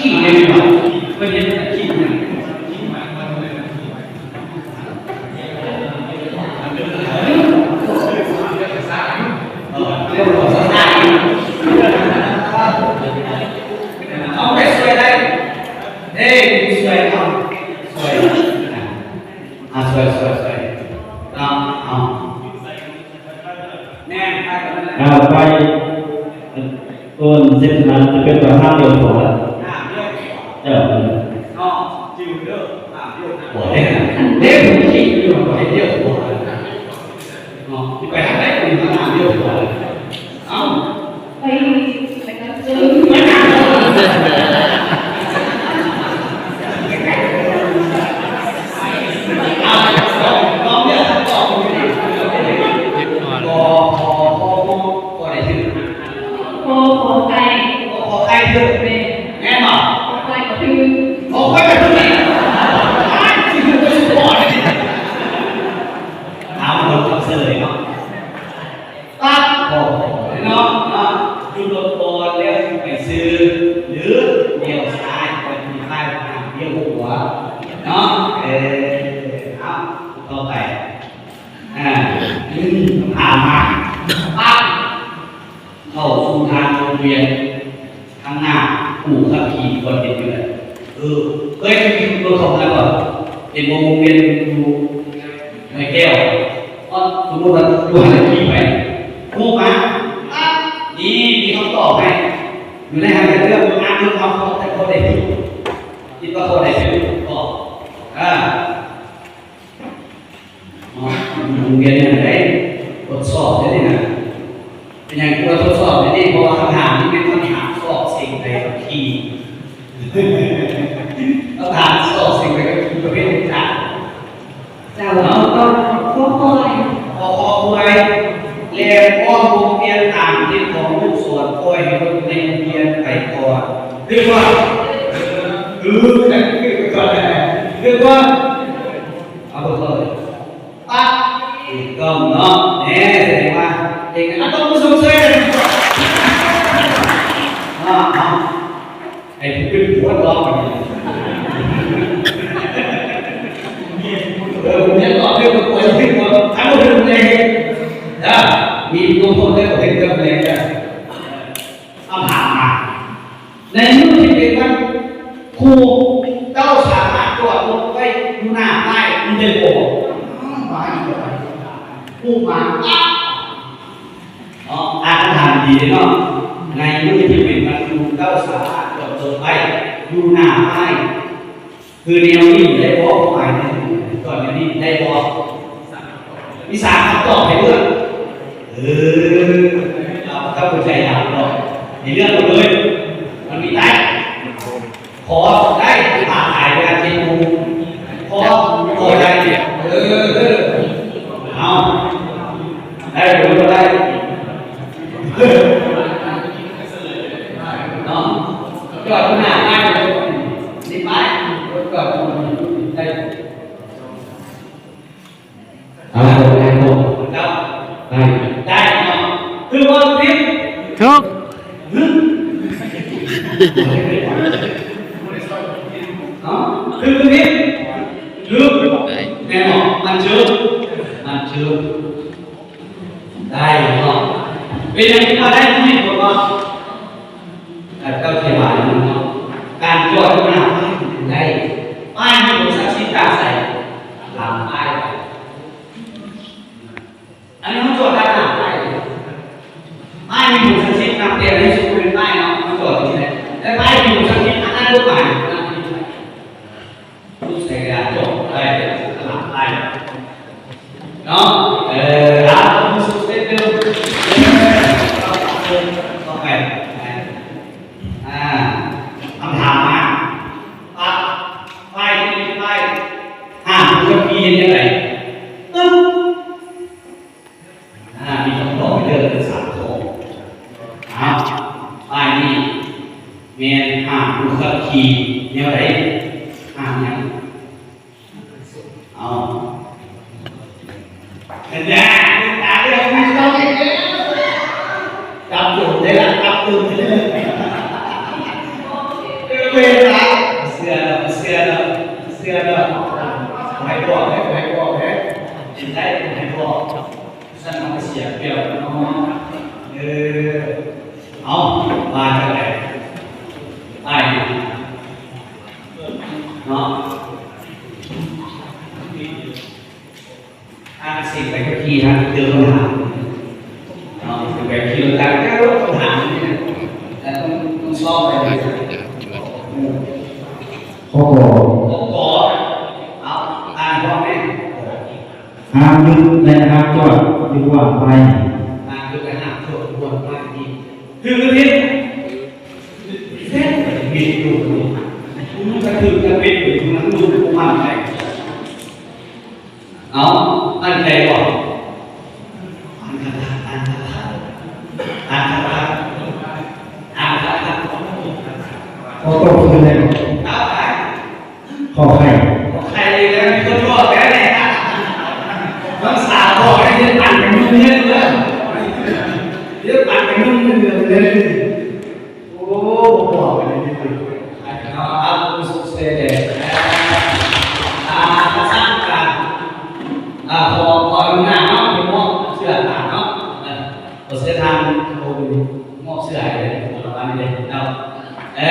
ຂີ່ແມ່ນບໍ່? ເພິ່ນເຮັດຂີ່ຫຍັງ? ເອົາໄປຊ່ວຍໄດ້ເດ້ ຊ່ວຍເອົາ ຊ່ວຍ ອ່າ ຊ່ວຍ ຊ່ວຍ ຊ່ວຍ ເອົາ ເອົາ ແມ່ນ ໄປກັນນັ້ນແຫຼະ ເອົາໄປ ໂຕເຊັນນັ້ນຈະເປັນວ່າຫ້າມລ້ຽວຂວາ ຫ້າມລ້ຽວຂວາ ເຈົ້າ ເນາະ ຈື່ເດີ ຫ້າມລ້ຽວຂວາ ເດ້ ເດ້ ເດ້ ບໍ່ໃຫ້ລ້ຽວຂວາ ເນາະ ຊິໄປທາງໃດກໍມີຫ້າມລ້ຽວຂວາ ເອົ້າ ໄປ ໄປນຳເດີ ໄປນຳເດີ ເອົາ ລອງ ລອງເລືອກຄຳຕອບ ເດັກນ້ອຍ ກໍ ກໍ ກໍ ກໍໄດ້ຖືກ ກໍ ຂໍໄຂ່ ກໍ ຂໍໄຂ່ຖືກ ແມ່ນ ແມ່ນບໍ່? ຂໍໄຂ່ກໍຖືກ ຂໍໄຂ່ກໍຖືກ ອ້າຍ ຊິຖືກກໍສຸດຍອດ ເອົາ ເບິ່ງຄຳສະເຫຼີຍເນາະ. ປັບ ເນາະ ເນາະ ຢຸດລົດກ່ອນແລ້ວຈຶ່ງໄປຊື່ ຫຼື ລ້ຽວຊ້າຍ ໄປທີ່ປ້າຍທາງລ້ຽວຂວາເນາະ ເອີ ເອົາ ຕໍ່ໄປ ອ່າ ໜຶ່ງ ຜ່ານມາ ປັບ ເຂົ້າສູ່ທາງວົງວຽນ ທາງໜ້າ ຜູ້ຂັບຂີ່ຄວນເຮັດຢູ່ແລ້ວ. ເອີ ເຄີຍຂີ່ລົດເຂົ້າເມືອງບໍ່? ເຫັນບໍ່? ວົງວຽນຢູ່ໄມ້ແກ້ວ. ເພາະສົມມຸດວ່າຢູ່ຫັ້ນແຫຼະຂີ່ໄປ ຮູ້ມາ ນີ້ມີຄຳຕອບໃຫ້. ຢູ່ໃນຫັ້ນແຫຼະ ເລື່ອງ ອ່ານເລື່ອງເອົາ ແຕ່ກໍໄດ້ຮູ້ ຄິດວ່າກໍໄດ້ຮູ້ກໍ ອ່າ ເນາະ ໂຮງຮຽນນີ້ໄດ້ທົດສອບເດ້ນີ້ນະ. ເປັນຫຍັງຄືວ່າທົດສອບເດ້ນີ້? ເພາະວ່າຄຳຖາມນີ້ແມ່ນຄຳຖາມສອບເສັງໃບຂັບຂີ່ ຄຳຖາມສອບເສັງໃບຂັບຂີ່ປະເພດຈັກ ເຈົ້າ ເອົາ ຂໍ້ ຂໍ້ຄວາຍ ຂໍ້ຄວາຍ ແລະ ປ້ອມວົງວຽນຕາມທິດຂອງລູກສອນ ປ່ອຍໃຫ້ລົດໃນວົງວຽນໄປກ່ອນ. ຖືກບໍ່? ຖືກ ຖືກກ່ອນ ຖືກບໍ່? ເອົາ ເບິ່ງເບິ່ງ ປັບ ຖືກຕ້ອງເນາະ. ແນ່ ສະແດງວ່າເກັ່ງນະ ຕົບມືຊົມເຊີຍກັນ. ອາ ເອົາ ໃຫ້ຜູ້ເປັນຜົວຕອບ ເອີ ຜົວຕອບ ຖືກບໍ່? ຖືກບໍ່? ຖ້າບໍ່ຖືກເລີຍນະ ມີຕົວຄົນໄດ້ບໍ່ເຫັນກັບແລງກັນ. ຄຳຖາມມາ ໃນມື້ທີ່ເປັນວັນຄູ ເຈົ້າສາມາດຈອດລົດໄວ້ຢູ່ໜ້າປ້າຍນີ້ໄດ້ບໍ່? ມາອີກແລ້ວ ຄູມາ ເນາະ ອ່ານຄຳຖາມດີເນາະ. ໃນມື້ທີ່ເປັນວັນຄູ ເຈົ້າສາມາດຈອດລົດໄວ້ຢູ່ໜ້າປ້າຍ ຄືແນວນີ້ໄດ້ບໍ່? ຄວາມໝາຍໃນຕອນແນວນີ້ໄດ້ບໍ່? ມີສາມຄຳຕອບໃຫ້ເລືອກ. ເອີ ເຈົ້າ ເຈົ້າເຂົ້າໃຈດຳເນາະ ໃຫ້ເລືອກເອົາເລີຍ. ມັນມີໄດ້ ຂໍໄດ້ ຖ້າຂາຍເວລາເຈັດໂມງ ຂໍບໍ່ໄດ້. ເອີ ເອີ ເອົາ ໄດ້ຫຼືບໍ່ໄດ້? ເນາະ ຈອດໜ້າບ້ານເລີຍ ນີ້ໄປ ຈອດໄດ້. ເອົາ ໄດ້ ໄດ້ ໄດ້ ໄດ້ເນາະ. ຖືກບໍ່? ຜິດ ຖືກ ເອົ້າ ຖືກ ຜິດ ຖືກ ແມ່ນບໍ່? ມັນຖືກ ມັນຖືກ ໄດ້ເນາະ. ເປັນຫຍັງຈຶ່ງວ່າໄດ້? ມີເຫດຜົນບໍ່? ເຈົ້າອະທິບາຍເນາະ ການຈອດຢູ່ໜ້າປ້າຍໄດ້ ປ້າຍມີຜົນສັກສິດຈາກໃສ? ຫຼັງປ້າຍ. ອັນນີ້ເຮົາຈອດດ້ານໜ້າປ້າຍເດ້ ປ້າຍມີຜົນສັກສິດນັບແຕ່ໃນສຸດເປັນປ້າຍເນາະ ເຮົາຈອດທີ່ໃດ ແລະ ປ້າຍມີຜົນສັກສິດທາງດ້ານກົດໝາຍ. ໃສ່ກະດາດຈອດໄດ້ ຕະຫຼາດໄດ້ເນາະ. ເອີ ເອົາ ສຸດເຕັດເດີມ ຕໍ່ໄປ ອ່າ ຄຳຖາມມາ ປ້າຍ ປ້າຍ ປ້າຍ ຫ້າມຜູ້ຂັບຂີ່ເຮັດຈັ່ງໃດ? ຕຶບ ອ່າ ມີຄຳຕອບໃຫ້ເລືອກເປັນສາມຂໍ້. ເອົາ ປ້າຍນີ້ແມ່ນຫ້າມຜູ້ຂັບຂີ່ແນວໃດ? ຫ້າມຫຍັງ? ເອົາ ອັນຍາ ຕາເຫຼືອງ ມີຕ້ອງອີກແລ້ວ ຈັບໂຈນໄດ້ລະ ຈັບໂຈນໄດ້ລະ. ເອີ ເວລາ ເຊື່ອແລ້ວ ເຊື່ອແລ້ວ ເຊື່ອແລ້ວ ໃຫ້ບອກ ໃຫ້ບອກ ໃຫ້ບອກ ເປັນໄດ້ ໃຫ້ບອກ. ຊັ້ນເຮົາກໍເສຍປຽບເນາະ. ເອີ ເອົາ ວ່າຈັ່ງໃດ ໄປເນາະ. ອ່າ ຊິໄປຂັບຂີ່ນະ ເຈີຄຳຖາມເນາະ ຊິໄປຂີ່ລົດຈັກ ເຈີຄຳຖາມນີ້ນະ ແຕ່ຕ້ອງ ຕ້ອງຊອກໄປເລີຍ. ຂໍ້ ຂໍ້ ຂໍ້ ເອົາ ອ່ານພ້ອມແມ່. ຫ້າມຢຸດ ແລະ ຫ້າມຈອດຢູ່ບ່ອນປ້າຍ. ຫ້າມຢຸດ ແລະ ຫ້າມຈອດຢູ່ບ່ອນປ້າຍນີ້ ຖືກຫຼືຜິດ? ຜິດຢູ່ນີ້ ມັນກະຖືກກະຜິດຢູ່ ມັນຮູ້ບໍ່ໝັ້ນໃຈ. ເອົ້າ ໝັ້ນໃຈບໍ່? ອ່ານຄັກໆ ອ່ານຄັກໆ ອ່ານຄັກໆ ອ່ານຄັກໆ. ຂໍຕອບຄືນໄດ້ບໍ່? ເອົາໄປ. ຂໍໄຂ່ ຂໍໄຂ່ອີກແລ້ວ ມີຄົນບອກແລ້ວນີ້ ນ້ອງສາວບອກໃຫ້ເຮັດປັນກັນມື້ນີ້ເດີ ເຮັດປັນກັນມື້ນີ້ເດີ. ໂອ້ ບອກໄປເລີຍ ເອົາ ເອົາ ສຸກເສດເດີ. ອ່າ ທາງການ ອ່າ ຂໍ ຂໍອະນຸຍາດເນາະ ເປັນໝໍ້ເສື້ອທາງເນາະ ເອີ ເສື້ອທາງ ໂອ້ ມອບເສື້ອໃຫ້ເລີຍ ປະມານນີ້ເດີເນາະ. ເອີ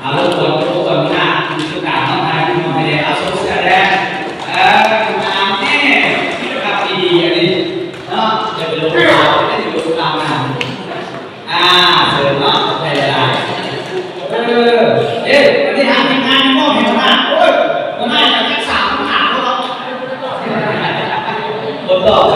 ເອົາລົບກວນ ລົບກວນຫົວໜ້າ ມີສຸການເນາະ ຖ່າຍຮູບໃຫ້ແດ່ ເອົາໂຊເຊຍແດ່ ເອີ ຕາມນີ້ ຄັບ ດີໆ ອັນນີ້ເນາະ ຢ່າໄປລົງຂ່າວ ຢ່າໄປລົງຂ່າວນຳ ອ່າ ເຊີນເນາະ ຂອບໃຈຫຼາຍໆ ເອີ ເອີ ອັນນີ້ທາງທີມງານມອບໃຫ້ຫົວໜ້າ ໂອ້ຍ ຫົວໜ້າຈະຈັກສາມຄຳຖາມເນາະ ບໍ່ຕອບ